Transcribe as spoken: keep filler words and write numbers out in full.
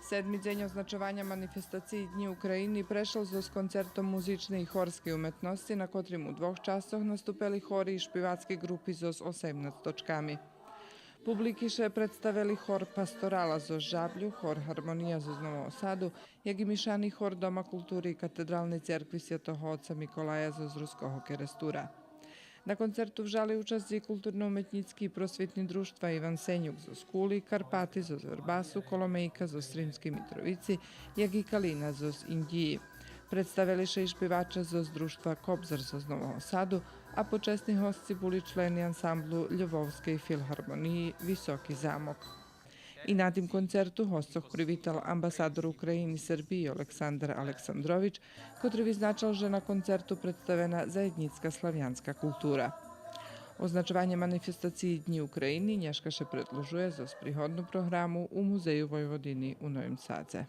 Седми дзень означованя манифестациї Днї України прешол зоз концертом музичней и хорскей уметносци, на котрим у двох часцох наступели хори и шпивацки ґрупи зоз осемнац точками. Публики ше представели хор Пасторала зоз Жаблю, хор Гармония зоз Нового Саду, як и мишани хор Дома култури и Катедралней церкви Святого отца Миколая зоз Руского Керестура. На концерту вжали учасц и културно-уметнїцки и просвитни дружтва Иван Сенюк зоз Кули, Карпати зоз Вербасу, Коломейка зоз Сримскей Митровици, як и Калина зоз Индїї. Представели ше и шпиваче зоз дружтва Кобзар зоз Нового Саду, а почесни госци були члени ансамблу Львовскей филгармониї Високи замок. И на тим концерту госцох привитал амбасадор України Сербиї Олександар Александрович, котри визначал же на концерту представена заєднїцка славянска култура. Означованє манифестациї Днї України нєшка ше предлужує зоз приходну програму у Музею Войводини у Новим Садзе.